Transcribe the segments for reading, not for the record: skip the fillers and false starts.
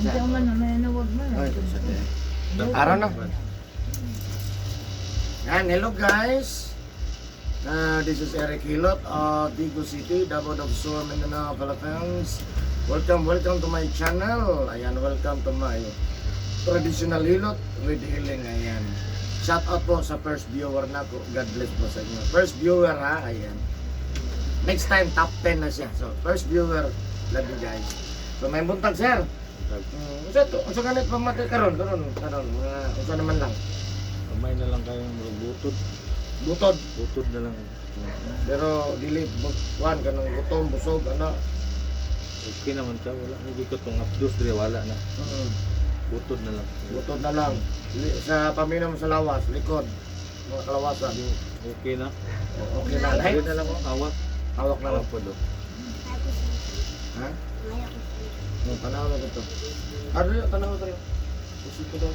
Sa Unsa man na may nawag man. Ay, sa Araw na. Yan, hello guys. This is Eric Hilot of Digos City, Davao del Sur, Mindanao, Philippines. Welcome, welcome to my channel. Ayan, welcome to my traditional hilot with healing. Ayan. Shout out po sa first viewer na ko. God bless po sa inyo. First viewer ha, ayan. Next time, top 10 na siya. So, first viewer, love you guys. So, may buntag, sir. Unsa to? Unsa ganit pamatay karon? Karon, karon. Mga unsa naman lang. Kamay na lang kayong butod. Butod. Butod na lang. Pero dili kuan kanang gutom, busog ana. Okay naman ka. Wala. Hindi ko itong updos. Dili, wala na. Butod na lang. Butod na lang. Sa paminom sa lawas, likod, mga kalawasan. Okay na. Okay na. Okay Ay, na lang. Oh. Hawak. hawak na lang. Hawak po do. Ha? No, tanaw na dito. Ano yun? Tanaw tayo. Usip ko daw.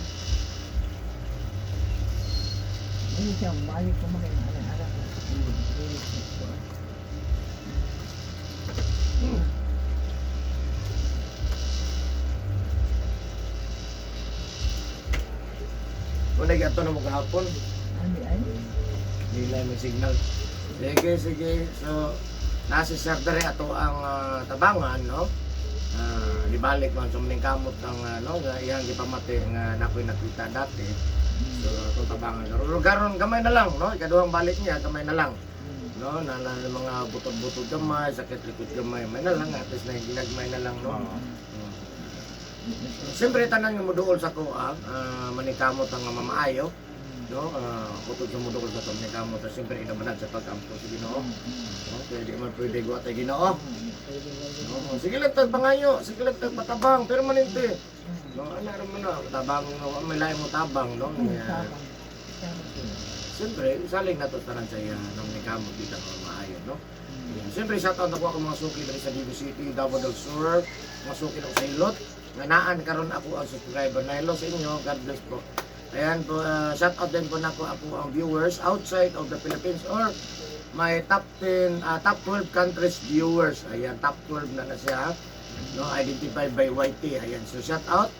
Hindi siya balik ko makinara. Wala gato na mo kahapon. Ano ay? Di lang may signal. Sige, sige. So, nasa sir dere ato ang tabangan, no? Dibalik man sa maning kamot ng ano, nga iyang gipamati nga nakoy nakita dati. So, atong tabangan karon. Karon gamay na lang, no? Ikaduhang balik niya, gamay na lang. No, na mga butod-butod gamay, sakit likod gamay, may na lang, at least na ginagmay na lang, no? Oo. Siyempre tanan nga moduol sa kuha, manikamot ang mamaayo, no? Butod sa moduol sa to manikamot, siyempre inabanad sa pag-ampo sa Ginoo. No? Kaya di man pwede guwa tay Ginoo. No? Sige lang tag pangayo, sige lang tag patabang, pero maninti. No, ano ra man na, tabang no, may lain mo tabang, no? Kaya, siyempre, saling nato tanan sa iya nang manikamot dito ang mamaayo, no? Ayan. Siyempre, shout out ako ako mga suki diri sa Digos City, Davao del Sur, mga suki ako sa Ilot. Nga naan karon ako ang subscriber na hello sa inyo. God bless po. Ayan po, shout out din po nako ako ang viewers outside of the Philippines or my top 10, top 12 countries viewers. Ayan, top 12 na na siya. No, identified by YT. Ayan, so shout out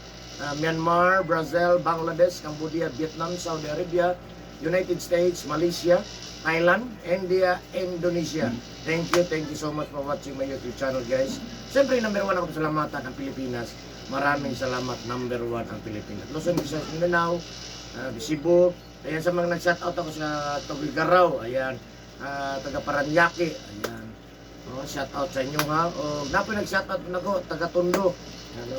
Myanmar, Brazil, Bangladesh, Cambodia, Vietnam, Saudi Arabia, United States, Malaysia, Thailand, India, Indonesia. Thank you so much for watching my YouTube channel, guys. Siyempre, number one ako pasalamatan ang Pilipinas. Maraming salamat, number one ang Pilipinas. Luzon, Visayas, Mindanao, Cebu. Ayan, sa mga nag-shoutout ako sa Tugigaraw. Ayan, taga Paranaque. Ayan. Oh, shout out sa inyo ha. Oh, napoy nag-shoutout na ko taga Tondo. Ano,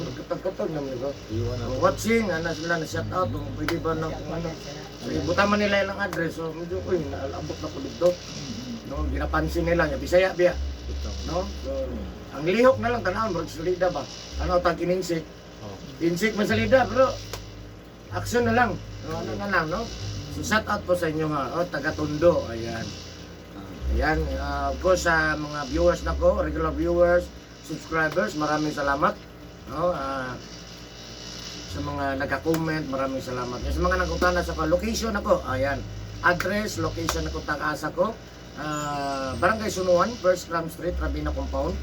nagkatagkatag naman ko. Iwan na. Oh, watching, ano sila na shout out, kung pwede ba na kung ano. So, ibutan man nila ilang address. So, medyo uy, naalabot na ko dito. No, ginapansin nila nya Bisaya biya, Butang. no? So, ang lihok na lang tan-awon murag salida ba. Ano tag ininsik? Oh. Insik man salida pero action na lang. No, ano na lang, no? So, shout out po sa inyo ha. Oh, taga Tondo, ayan. Ayan, of course sa mga viewers na ko, regular viewers, subscribers, maraming salamat. No, sa mga nagka-comment, maraming salamat. Sa mga nagutana sa location ako, ayan. Address, location ako, tag-asa ko. Barangay Sunuan, First Cram Street, Rabina Compound,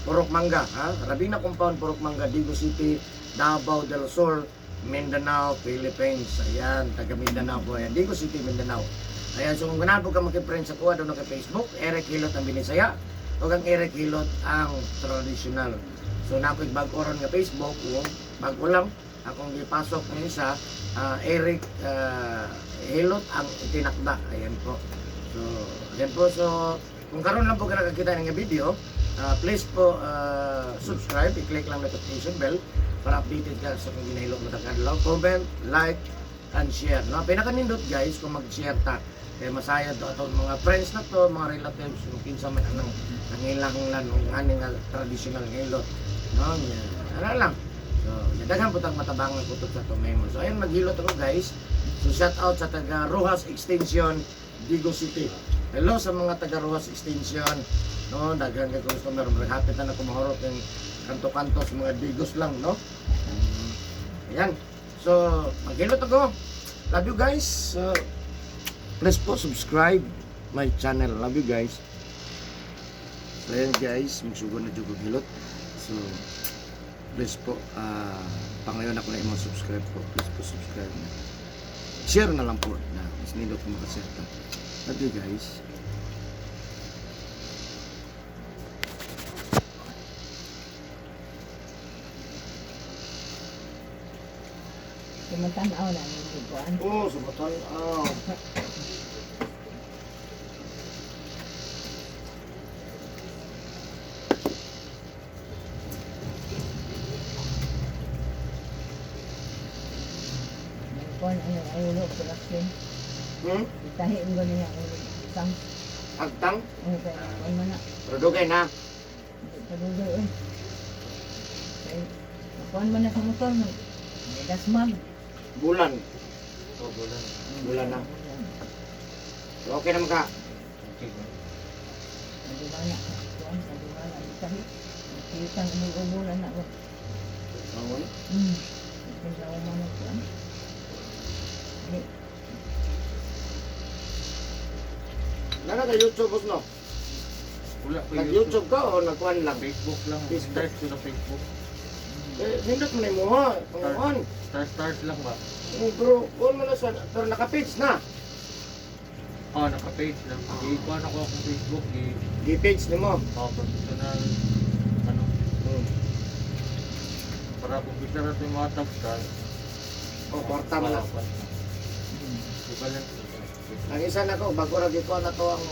Purok Mangga, ha? Rabina Compound, Purok Mangga, Digos City, Davao del Sur, Mindanao, Philippines. Ayan, taga Mindanao po. Ayan, Digos City, Mindanao. Ayan, so kung ganahan po ka makipriend sa kuha doon kay Facebook, Eric Hilot ang Binisaya o ang Eric Hilot ang traditional. So nakoy bago ron nga Facebook, o bago lang akong gipasok ngayon sa Eric Hilot ang itinakda. Ayan po. So, ayan po. So, kung karon lang po ka nakakita ng video, please po subscribe, i-click lang notification bell para updated ka sa kung ginahilot mo adlaw. Comment, like, and share. No? Pinakanindot guys kung mag-share ta. Kaya masayad to atong mga friends na to, mga relatives, kung kinsa man anang nangilanglan ng aning nga traditional nga hilot. No? Nya, ano lang. So, daghan po tag matabangan ko sa itong memo. So, ayun, maghilot ako guys. So, shout out sa taga Rojas Extension, Digos City. Hello sa mga taga Rojas Extension. No, daghan kay customer, hapit na na kumahurot ng kanto-kanto sa mga Digos lang, no? Ayan. So, maghilot ako. Love you guys. So, please po subscribe my channel. Love you guys. So, ayan guys, magsugod na jud ko hilot. So, Please po, pangayon ako na imong subscribe po. Please po subscribe na. Share na lang po na mas nindot kung makashare ta. Love you guys. Tumatanaw na yung kuan. Oh, sumatan. Oh. Kuan ang ulo production. Hmm? Itahi mo gani ang ulo. Tang. Agtang? Ano kay kuan man na. Pero dugay na. Padugay eh. Kay kuan man na sa motor. May dasmag. Bulan. Oh, bulan. Bulan na. So, okay naman ka. Okay. Kadumala. Kuan kadumala itahi. Kitang umuubo na na. Oo. Tingnan mo man kuan. Eh, Nana ka YouTube boss no? Wala pa. Nag-YouTube ka o nagkuhan lang? Facebook lang. Facebook. Start ko sa Facebook. Eh, nindot mo na yung muha. Panguhan. Start start lang ba? Eh, bro, kuhan mo na sa... Pero naka-page na. Oh, naka-page lang. I-kuhan ako akong Facebook. Di-page ni mo. Oh, professional. Ano? Para kung bisa natin yung mga tabs ka. O, kwarta man na. Oh, kwarta. Iba lang. Ang isa na ko, bago ra gikuha na to ang...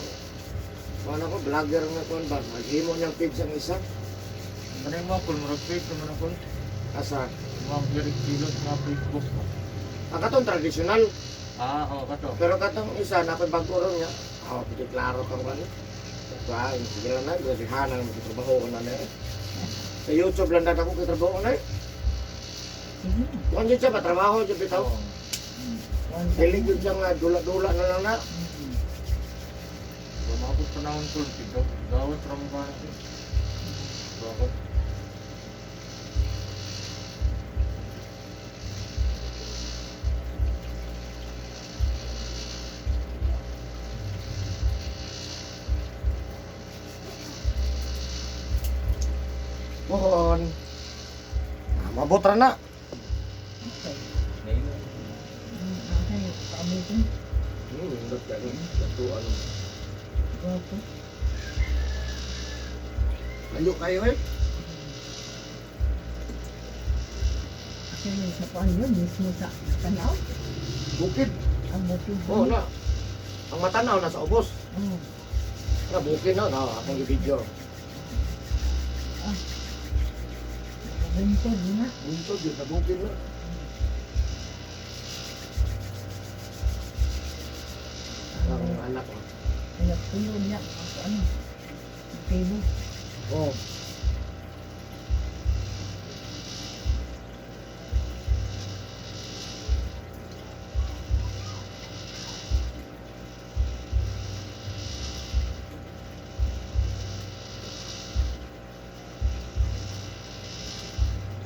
Kuhan ako, vlogger nga kuhan ba? Maghimo niyang page ang isa. Ano yung mga kul? Murag page naman ako. Asa? Mga very kilos mga Facebook. Ang katong traditional. Ah, oo, kato. Pero katong isa na ako'y bago ron niya. Oh, pwede klaro kang ano. Ba, sige lang na, kasi hana naman sa trabaho ko na na eh. Sa YouTube lang na ako kay trabaho ko na eh. Sige na. Kuhan yun siya, patrabaho siya bitaw. Oo. Kuan sa- Dili yun siya nga, dula-dula na lang na. Lumabot pa na akong kul. Gawat ramon ba natin? Bakit? Kuhon. Ah, mabot ra na. Okay. Ngayon. Okay, paabutin. Nindot ka rin. Ano. Gwapo. Layo kayo eh. Actually, sa kuan yun, mismo sa tanaw. Bukid. Ang bukid. Oo na. Ang matanaw na sa ubos. Oo. Na bukid na, na akong i-video. Ah. Nakabuntod na. Buntod yun, na bukid na. Ang anak ko. Kaya puyo niya. Ang kuan. Ang table. Oo.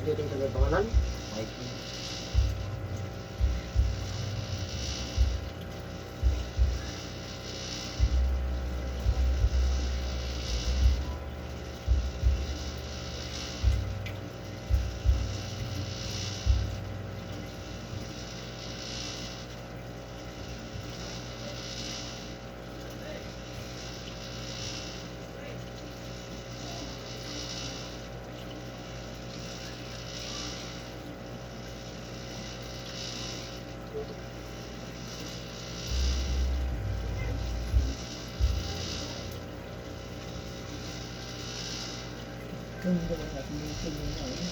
Hindi ito yung pangalan? Mikey. Tundo na bukid niya. Eh.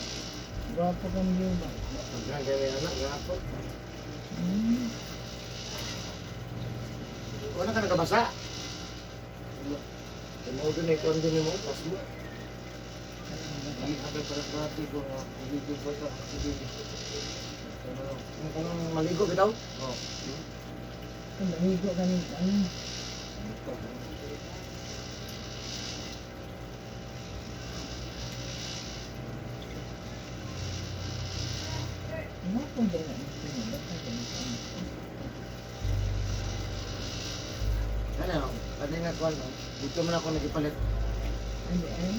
Gwapo kang view ba? Pagkaan kayo may anak, gapon. Wala ka nagkabasa? Tumuod na ikaw din mo, pas mo. Hindi agad para dati ko nga. Hindi ba sa hindi. Ano? Kung maligo bitaw? Oh. Kung maligo ka rin, ano? Gwapo din ang view. Basta ganito. Ano, pwede nga kuwan, no? Dito man ako nagipalit. Ano eh?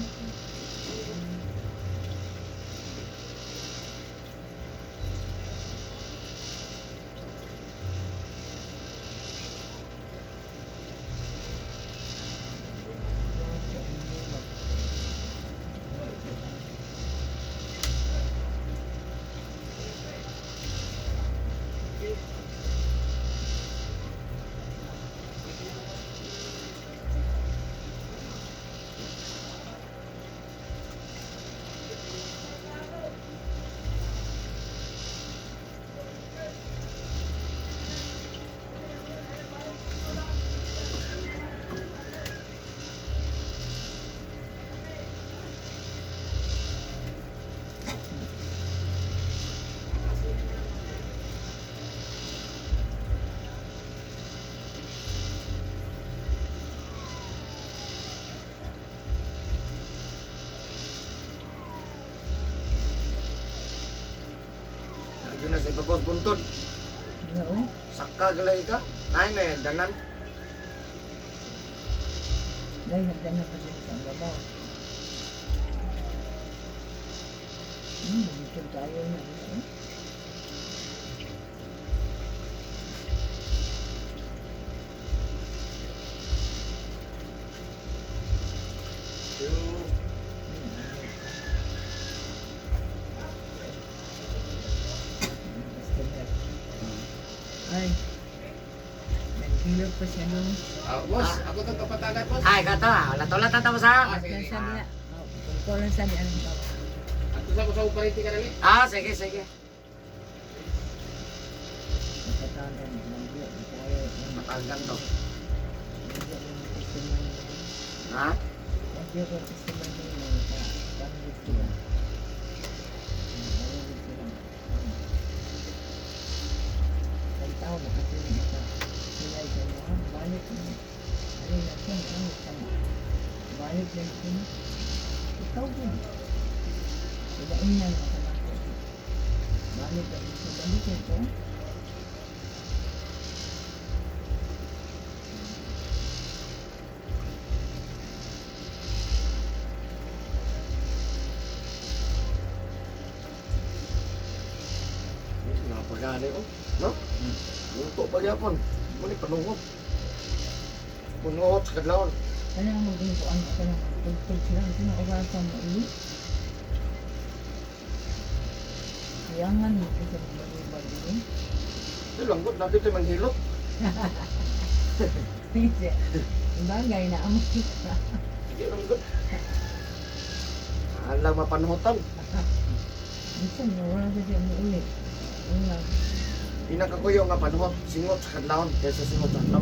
na sa ibabaw sa buntod. Nga oy. Saka galay ka. Ay na danan. Dahil hagdan na pa din sa babaw. Dito tayo na. Eh. Customer. Ay, naghilot pa siya doon. Ah, boss, ako to kapatagan, boss. Ay kata, wala to lang tapos ha. Ah, sige. Lang sa niya. Oh, tungkol lang sa niya. Anong bawa? Ato sa ko sa upariti ka dali. Ah, sige sige. Napatagan, naghilot tayo. Matanggan to. Naghilot yung customer niya. Ha? Naghilot yung customer niya. Pangit sila. Pangit sila. Ang tao makatingin ka. Sila sa mga balik na. Ano na siya, ano sama. Balik na siya. Ikaw din. Diba inan na sama ko. Balik na siya. Balik na siya. Napagani oh. No? Luto pa gyapon. Muni panuhot. Punuhot sa kadlawon. Kaya maging ko ano ka lang. Tugtog sila. Kasi naurasan mo ulit. Kayangan mo kasi magbalibag din. Di lang gud natin tayo manghilot. Hindi. Bagay na amo kita. Sige lang gud. Alang mapanuhotan. Minsan wala kasi umuulit. Una. Pinakakuyo nga panuhot, singot sa kadlawon kaysa singot sa adlaw.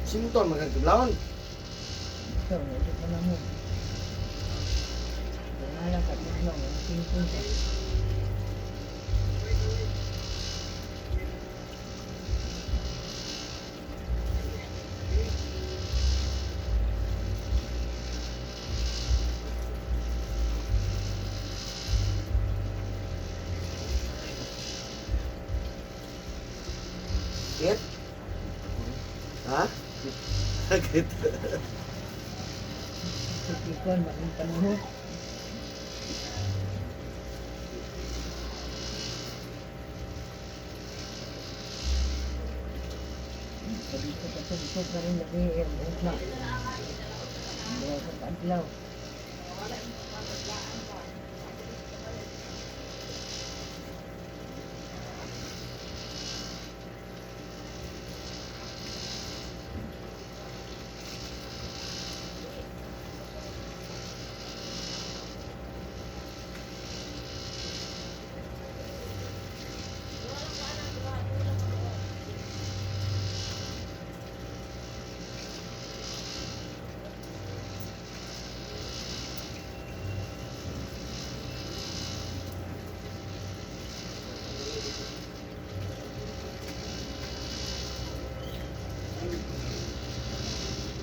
Sinton magkadlawon. Ito, medyo pa na mo. Wala ka tignan. Ang tingkong ka. Kit? Ha? Kit. Tikon, maging panuhot. Sabi ko, patugtog ka rin lagi, eh, ugma. Hindi ako kaadlaw.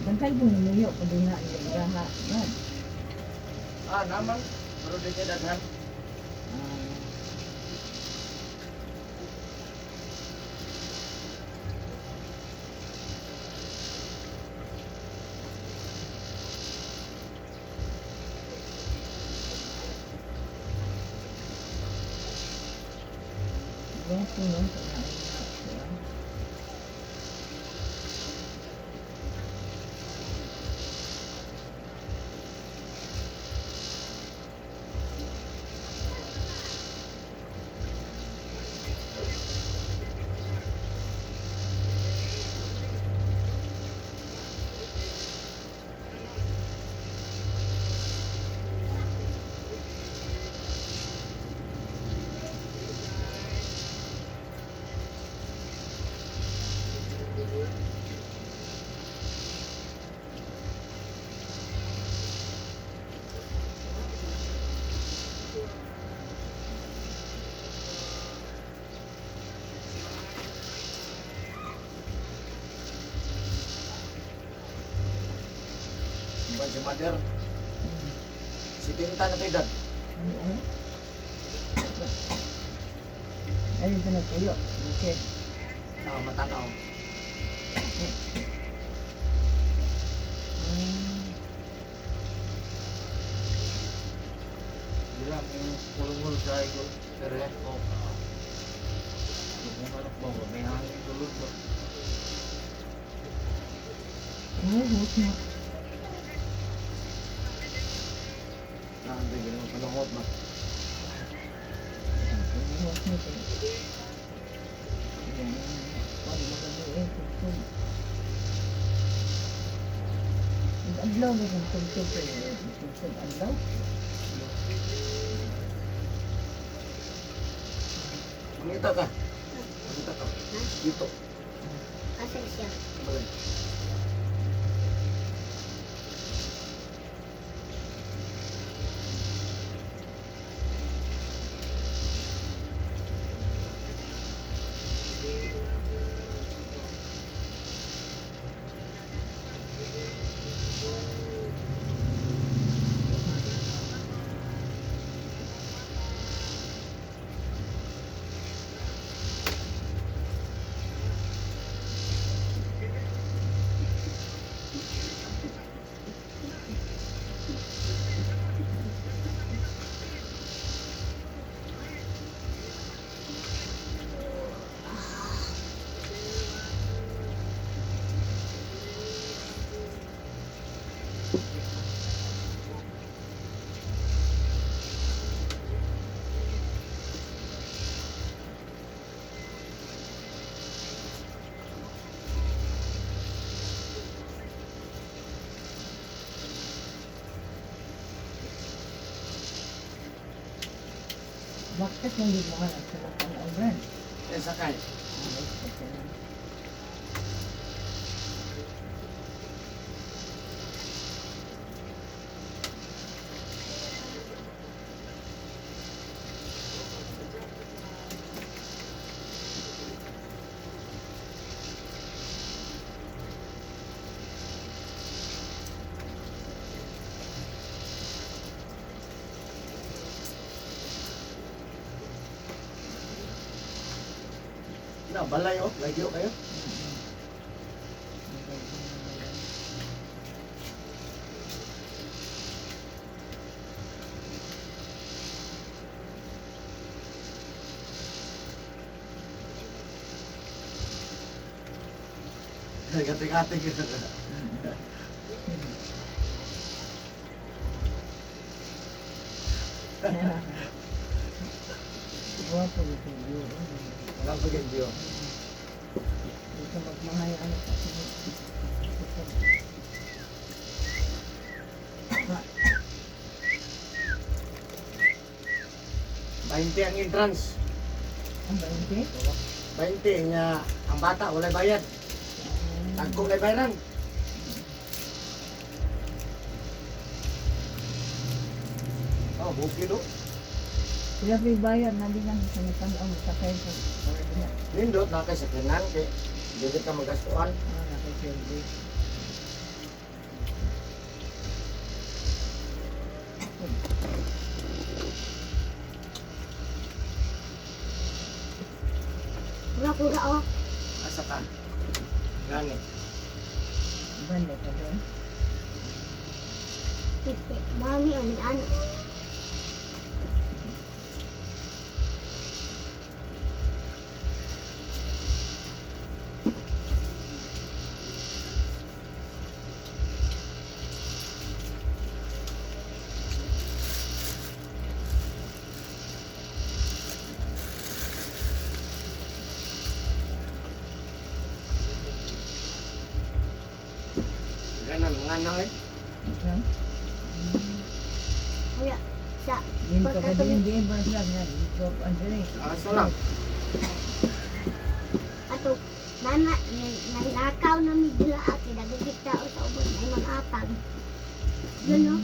Bantay po numuyo, kung doon na ang iraha. Yan. Ah, naman. Pero di kay daghan. Ah, Gwapo, no? Kaya, Ba si mother? Si Tinta na tayo dad. Ano, ano? Ayun ito nagtuyo. Okay. Ah, matanaw. Dira kung kulungol sa ko. Pero eh, Oh. Kung manok ba may hangin tulog ba? Oo, na. Ah, hindi ganun panahot ba? Huwag na ito. Yan. Huwag magabi eh. Tugtog. Adlaw na kung tugtog. Tugtog adlaw. Mangita ka. Mangita ka. Dito. Asa siya? Balay. Bakit hindi mo ka nagsalatan ang brand? Eh, sakay. Ay, sakay. Na, balay oh. Lagyo kayo. Gati-gati. Guwapo ito view. Wala pa view. Dito magmahay ano sa 20 ang entrance. Ang barangay? 20 niya ang bata walay bayad. Tagko walay bayaran. Oh, bukid oh. Sila may bayad na din ang sa ang sakay sa na. Nindot na kay sakyanan kay dili ka magastuan. Ah, nakasilbi. Pura-pura oh. Asa ka? Gani. Banda ka doon. Mami, ano ano? Ganan mga na eh. Okay. Wala. Sa Din ka ba din din ba sila na dito ang dili. Asa lang. Ato nana nalakaw na mi dila ate nagigit tao sa ubos ay mga atag. Yun oh.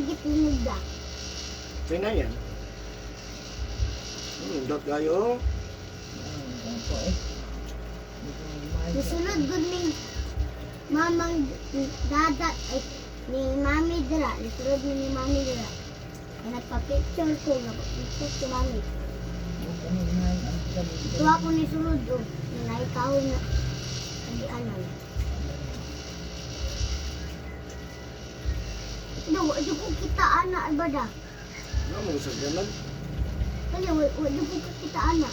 Lagi tinigda. Sino yan? Dot kayo. Ako eh. Nisulod gud ning mamang dada ay ni mami dira. Nisulod ni mami dira. Kaya nagpa-picture ko, nagpa-picture si mami. Tuwa ko ni sulod oh. Naikaw na anan. No, di ko kita ana ba da? Ano mo sa ganan? Kali, wa di ko kita ana.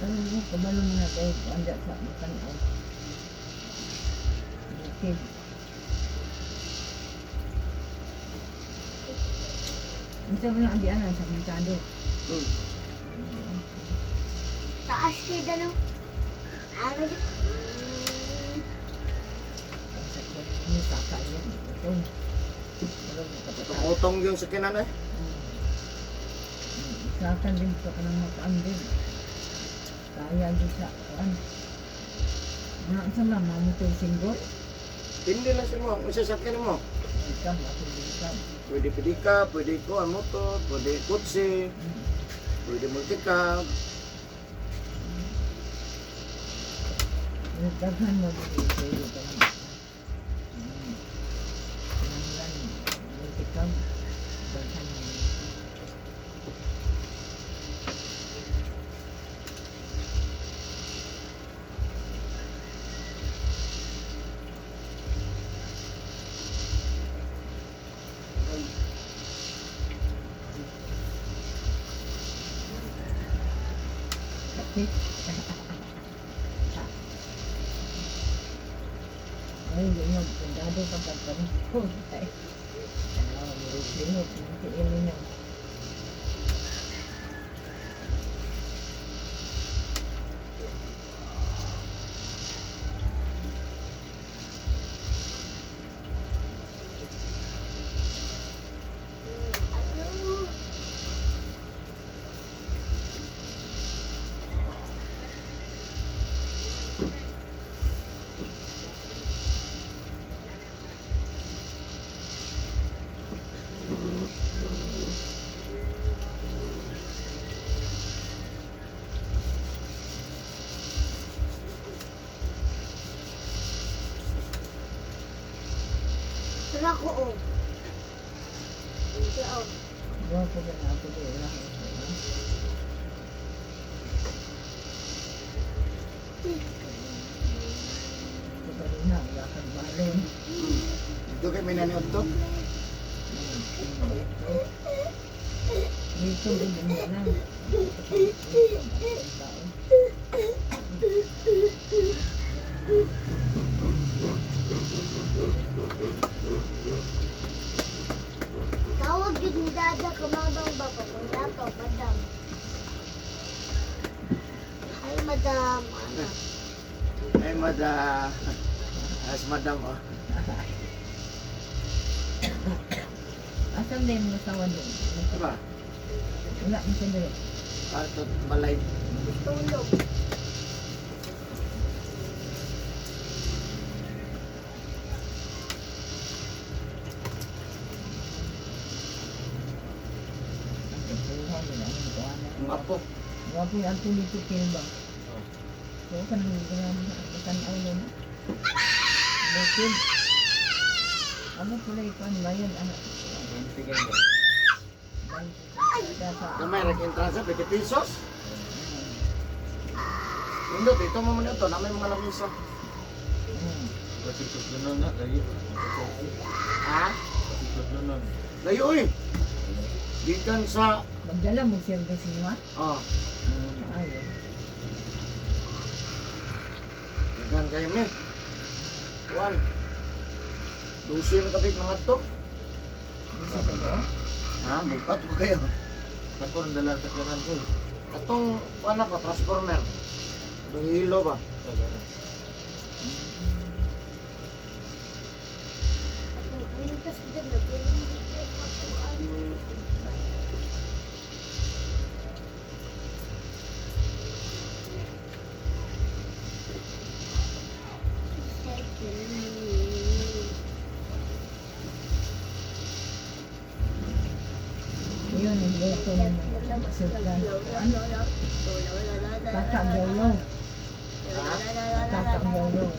Ano mo, kabalo mo na tayo, anda sa matanaw. Okay. Unsa man ang abianan sa merkado? Taas kita no. Ano di? Sa ni saka yan. Ito. Wala mo kapatid. Utong yung sakinan eh. Saka din sa kanang mataan din. Kaya din sa kuan. Mga unsa man mamutoy singgol? Hindi lang sa mo. Unsa sakyan mo? Ikam ako ikam. Pwede pedika, pwede ko ang motor, pwede kotse, pwede multicab. Daghan mo din sa iyo kanang. Kanang multicam. Daghan mo. Kapit. Ay, yun yung pundado kapag panahon. Ay, ano, lingot, lingot, niya. Ano? Tara ko oh. Ito oh. Buha ko ba na ako di, wala ko ito, ha? Ito pa rin na, wala kang balon. Dito kay may naniod to. Dito, dito na lang. Dito pa, dito, ang tao. Tawag yun ni Dada kamabang ba papunta pa, madam. Hi, madam. Ano? Ay, madam. As madam oh. Asan din mo asawa doon? Diba? Wala mo siya doon. Ato balay. Tulog. Ang kuha nila, ang kuha na. Ang apo. Wapo yung ato dito kilba. So, kanang tanaw yun. Bukid. Amo pala ikuan bayan anak. 20 ganyan. Sa Gamay ra kay entrance 20 pesos. Indot ito mo man ito, na may mga lamisa. Kasi sugdanon na, layo. Ha? Kasi sugdanon. Layo oy. Gikan sa Magdala mo service niyo ha? oh, Ayo. gikan kay mi. Kuan. Dusi na kapit mga to. Bisa ka ba? Ha, bukat ko kayo. Ako rin dala sa kanan ko. Atong kuan ako transformer. Itong hilo ba? Nagpintas dyan, nagpintas. Ito ni sugdan. Ano? Tata gawlaw. Tata gawlaw.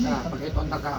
Ah, pagkiton ta ka.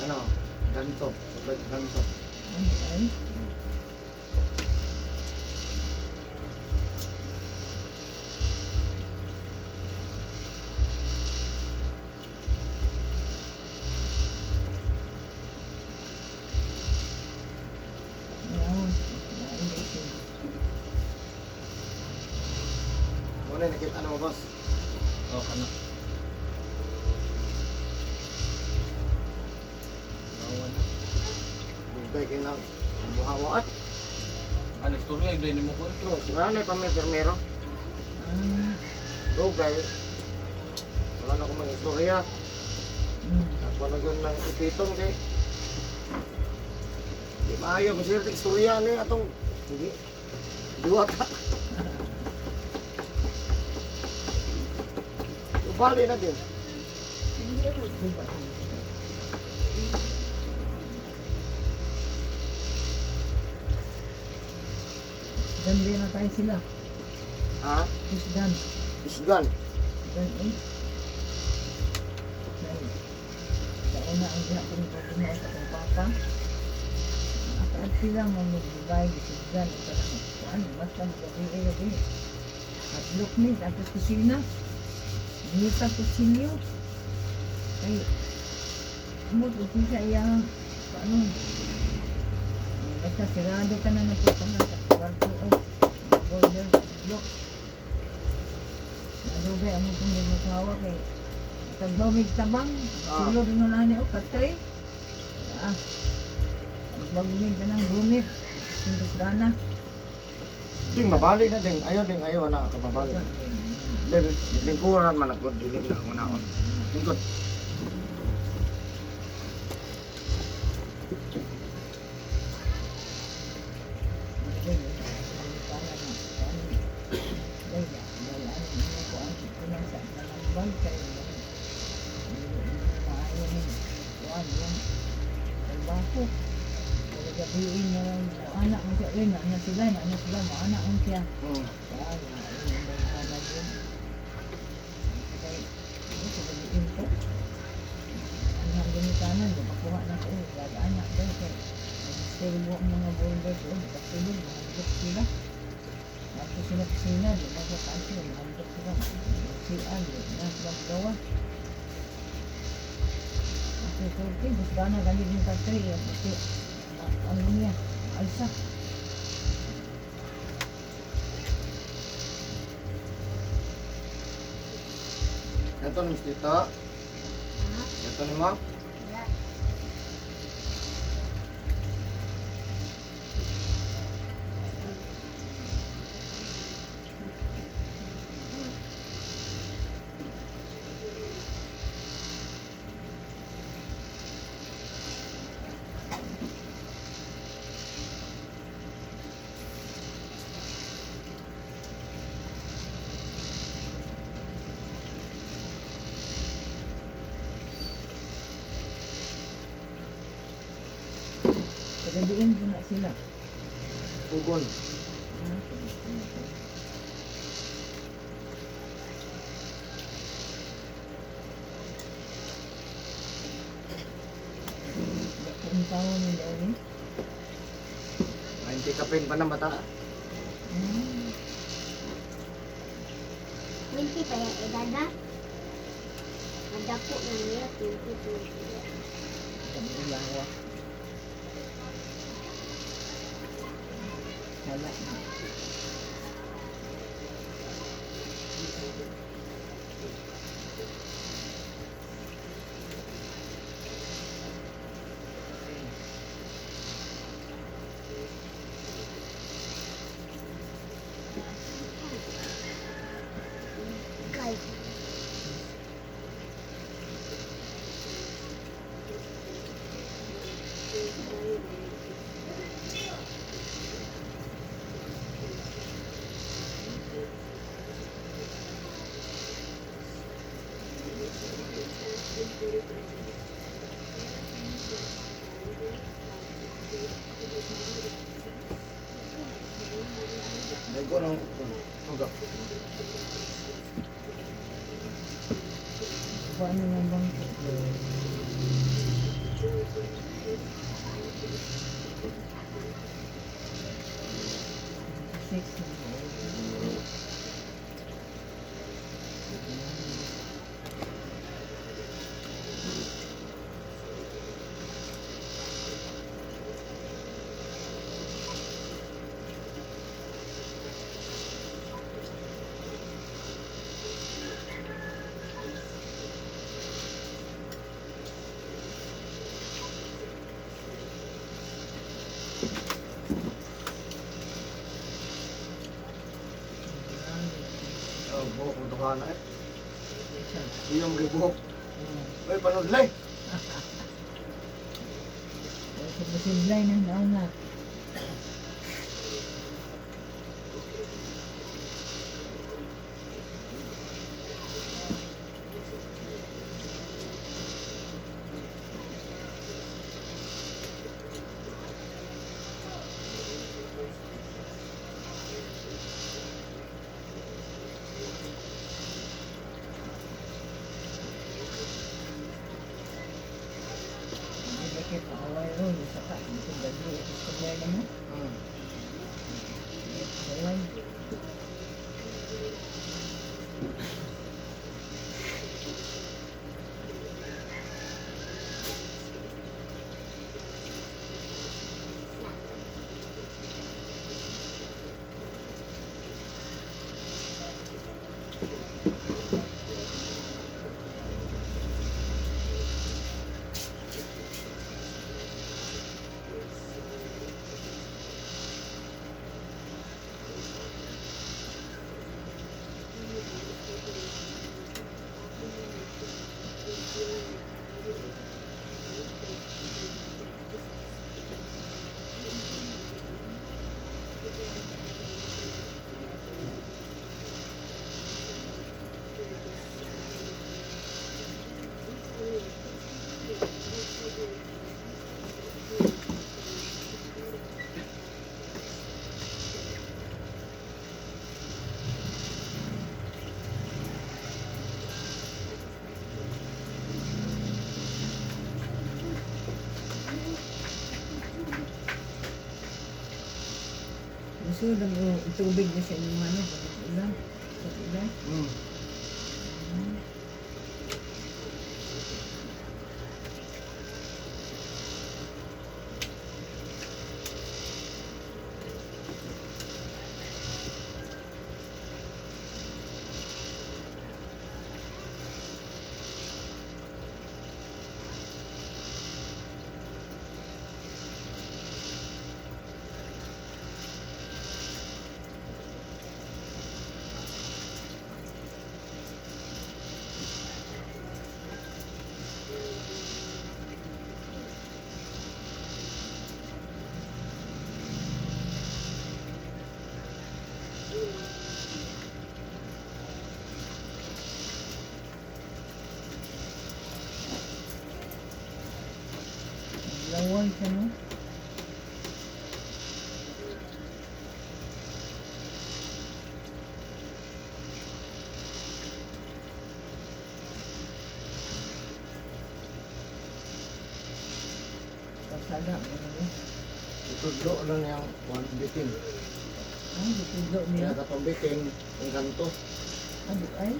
Ano? Ganito. Ganito. Ay, ay. No, Muna nakita na mo, boss. Oh, kana. Nawa na. Bugay kay na. Buhawa at. Ano, istorya, hindi mo kwento. No, wala na pa may permero. Ah, Dugay. Wala na akong mga istorya. Ako na yun ng ipitong kay. Di maayo, masir istorya ni atong hindi. Diwata. Ubali na din. Diba? Dambi na tayo sila. Ha? Isdan. Isgan. Dan eh. Dahil, sa una ang diha kong pagkumaw sa kong papa. Akaad sila mo magbibay, isdan. Ito lang. Kuan, basta magabi eh gabi. Hadlok ni, tapos kusina. Ngita kusinyo. Ay, amot, upo siya iyang, paano? Basta sirado ka na napupunta sa kwarto. Oh, border, lock. Nadugay ang itong ginasawa kay Tagbawig tabang, Ah. sulod na lang niyo, katay. Ah, magbawig ka ng gumit. Sintos gana. Ding mabali na ding. Ayo ding ayo na kababali. Ding lingkuran man ako dili na ako naon. Lingkod. Anak mo siya, eh, anak sila, anak sila, anak mo siya. Mga boulder doon, nagkasulog, mahandok sila. Tapos sila kusina, di ba sa taas sila, mahandok sila. Sian, di na sila magawa. Ako, sorte, gusto na ganit yung tatay. Kasi, ano niya, alsa. Ito ni Tito. Ha? Ito ni mo. Wala. Pagabiin ko na sila. Ugon. Ah, Kung tao ni Lori. 90 kapin pa ng bata. 20 pa yung edad ha? Madako na niya, 20, 20. Sabi Sala na. Kay. Daigo ng tuga. Kuha na ng bangko. Six na buo. Oh, buhok mo duha na eh. Isa. Iyong gibuhok. Oo. Uy, panudlay. Sa masimblay na nauna. Hindi ba kayo paaway ron? Isa ka. Ito gabi. Ito sablay na mo. Away. Gusto lang yung tubig na sa inyong ano. Ulan. Sa ulan. Laway ka no? Pasada mo na yun. Itudlo lang yung one biting. Ay, itudlo Kaya niya. katong biting, ang kanto. Ano ay?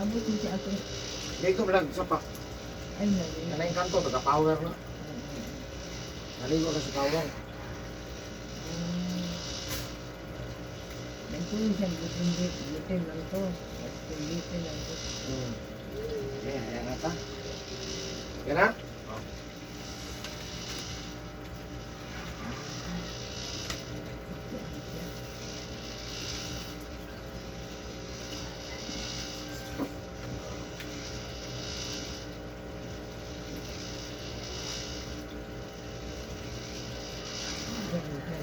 Abot niya siya ato. Di ko lang sa pa. Ay, nalina. Kanang kanto, taga power na. Naligo ka sa kawang. Nagtuloy siya, butin lang to. Butin lang to. Okay, ayan na ta. Yan na?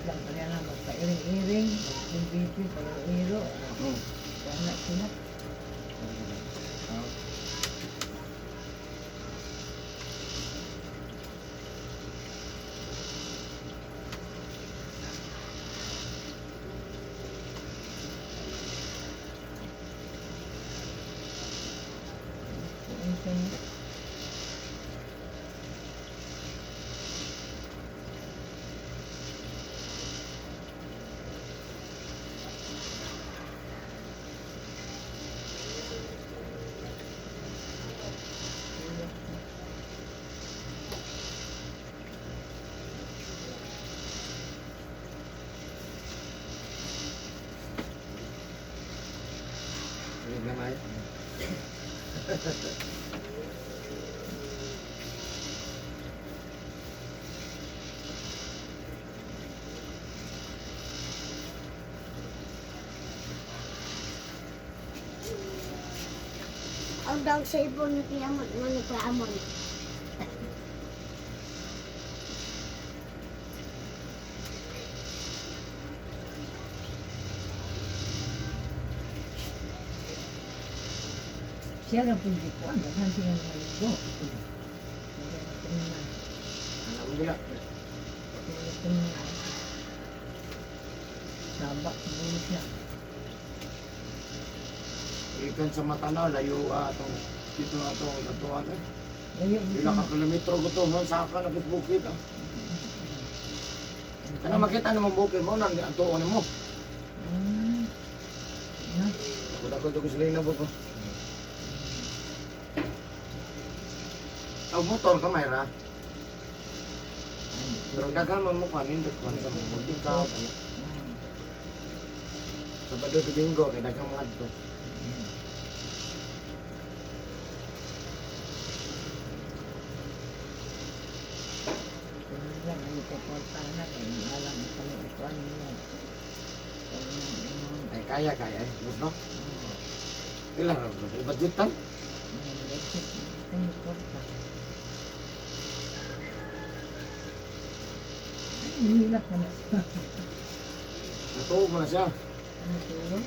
Kaya na magpairing-iring, magkumbitin, pag-iro. Kaya na sila. Kung saan. Ulit na may. Ang dog sa ibon ni Kuya Amon, ano ni Kuya Amon. Siya lang po hindi ko. Ang daghan siya ng maligo. Wala na tingnan. Alam mo bila. Wala na tingnan. Sabak siguro siya. Ikan sa mata na, layo atong dito atong atuan eh. Layo Pila ka kilometro ko to, man saka na bukid ah. Kana makita naman bukid mo nang atuon mo. Na. Ako dako sila na ko. Ang motor ka mayra. Pero daghan man mo kanin daghan sa mo bukid ka. Sabado Domingo kay daghang mga adto. Kaya lang, ano ko kwarta na, kaya alam ko kung ito ano mo. Ay kaya kaya eh, bus no. Pila ra bro, budget tan. Hilak na na siya. Natuog mo na siya. Ano tulong?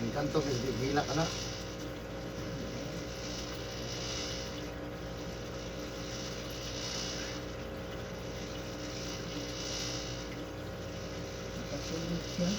Engkanto kay gila ka na. Nakatulog siya.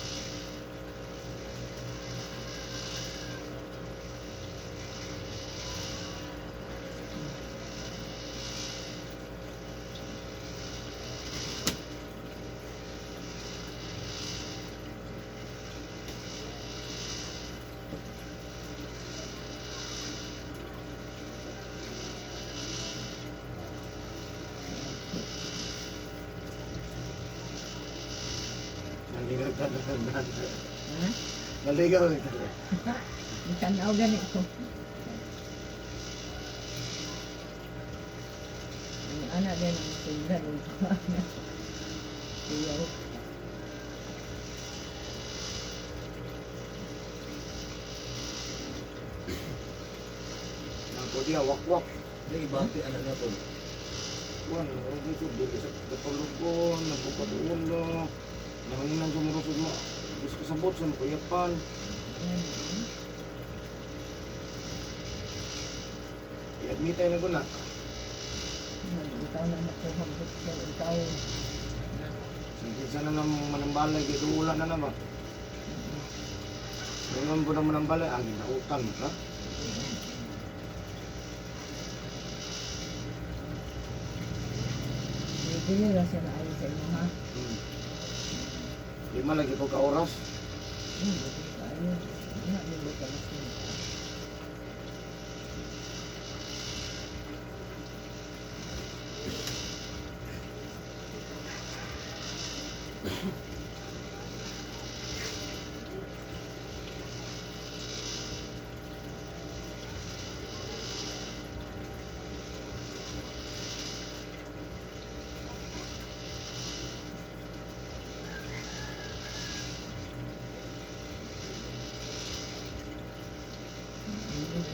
Naligaw ka na. Ha? Naligaw ka. Tanaw gani ko. Ang anak din ang sundan ng anak. Iyaw. Nako diya wakwak. Ay, ibati, anak na to. Kuan, okay so dili sa katulugon, nagbukat ulo. Nanginan sa murusod mo. Gusto ko sabot sa kuyapan. I-admit tayo na ko na. Ikaw na makuhambot siya. Ikaw. Sige sana na manambalay kay duula na naman. Ngayon po na manambalay, ang ginautan ka. Dili lang siya naayon sa imo ha. Lima lagi po ka oras. Ayun. Ano, dili ka na siya.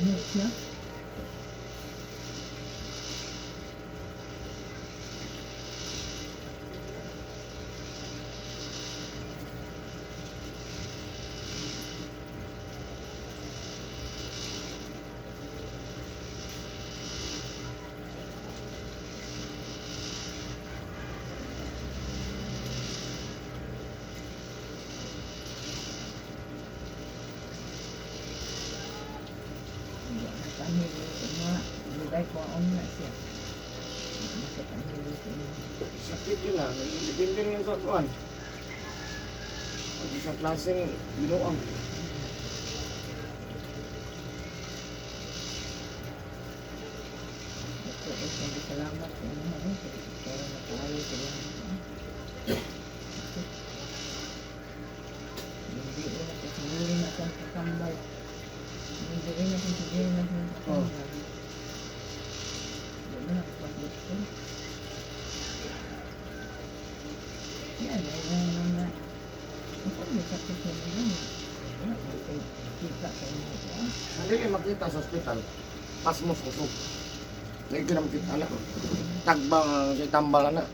Init siya. Kami mga lugay ko ang na siya. Masakit ang hilo. Sakit yun ah. Depende rin sa kuan. Pag isang klaseng binuang. Ito ay sabi salamat sa inyo eh. Pero nakaayo sa inyo. Hindi na sa siguro na sa kakambal. Hindi na sa siguro na sa kakambal. Hindi na kapag-doktor. Yan, ay nga nga. Ako may sakit na naman. Wala, may kita sa inyo. Hindi kayo makita sa ospital. Pasmos usog. Hindi ko na makita anak. Tagbang si tambal anak.